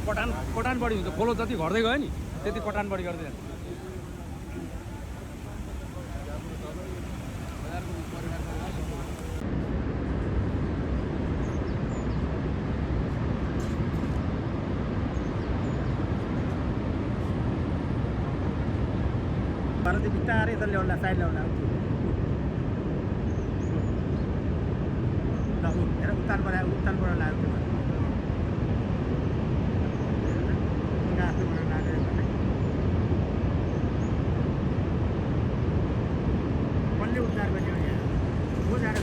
कटान बढी हुन्छ खोलो जति घट्दै गयो नि त्यति कटान बढी गर्दै जान्छ भारत बिस्तारै त ल्याउला साइड ल्याउला हेर उत्तानबाट लाग्यो कसले उतार गर्ने हो जाने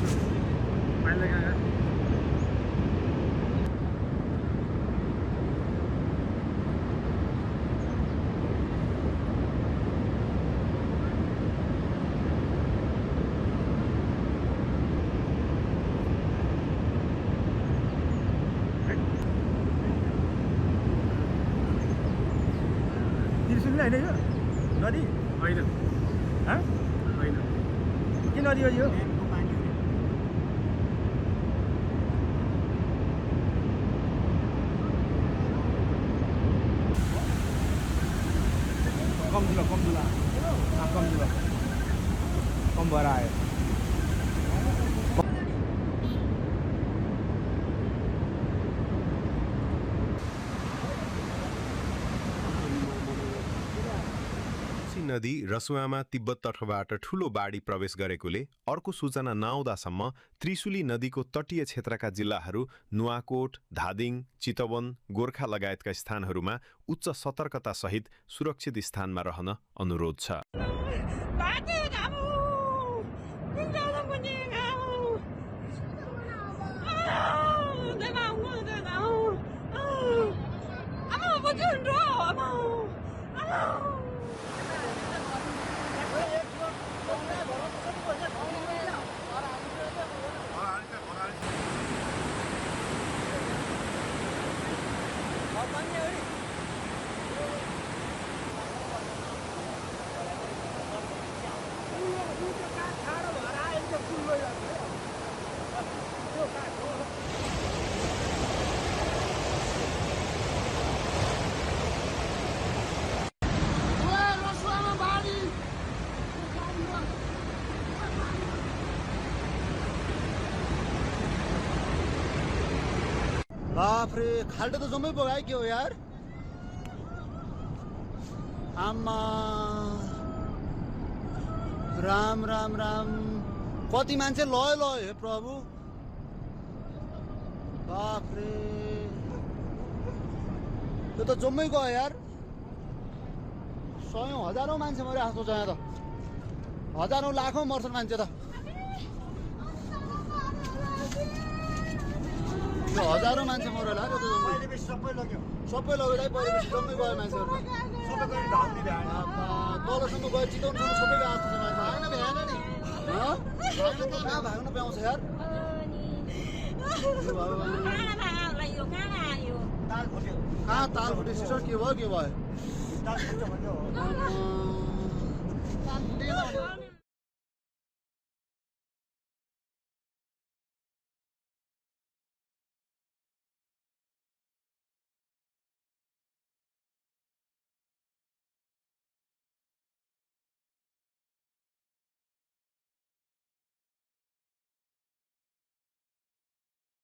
पाइला त्रिशुली होइन यो नदी होइन होइन के नदी हो यो कम भएर आयो नदी रसुवामा तिब्बत तटबाट ठूलो बाढी प्रवेश गरेकोले अर्को सूचना नआउँदासम्म त्रिशुली नदीको तटीय क्षेत्रका जिल्लाहरू नुवाकोट, धादिङ, चितवन, गोर्खा लगायतका स्थानहरूमा उच्च सतर्कता सहित सुरक्षित स्थानमा रहन अनुरोध छ। बाप रे खाल्टो त जम्मै बगायो के हो यार आमा राम राम राम कति मान्छे लयो हे प्रभु बाप रे यो त जम्मै गयो यार सयौं हजारौं मान्छे मरे आस्तो छ यहाँ त हजारौं लाखौं मर्छन् मान्छे त हजारौं मान्छे मरेर लाग्यो त सबै लग्यो परिवेश जम्मै गयो मान्छेहरू तलसम्म गयो चितवनसम्म सबै गएको छ मान्छे भाग्न भ्याएन नि कहाँ भाग्न पाउँछ यार कहाँ ताल फुट्यो सिस्टर के भयो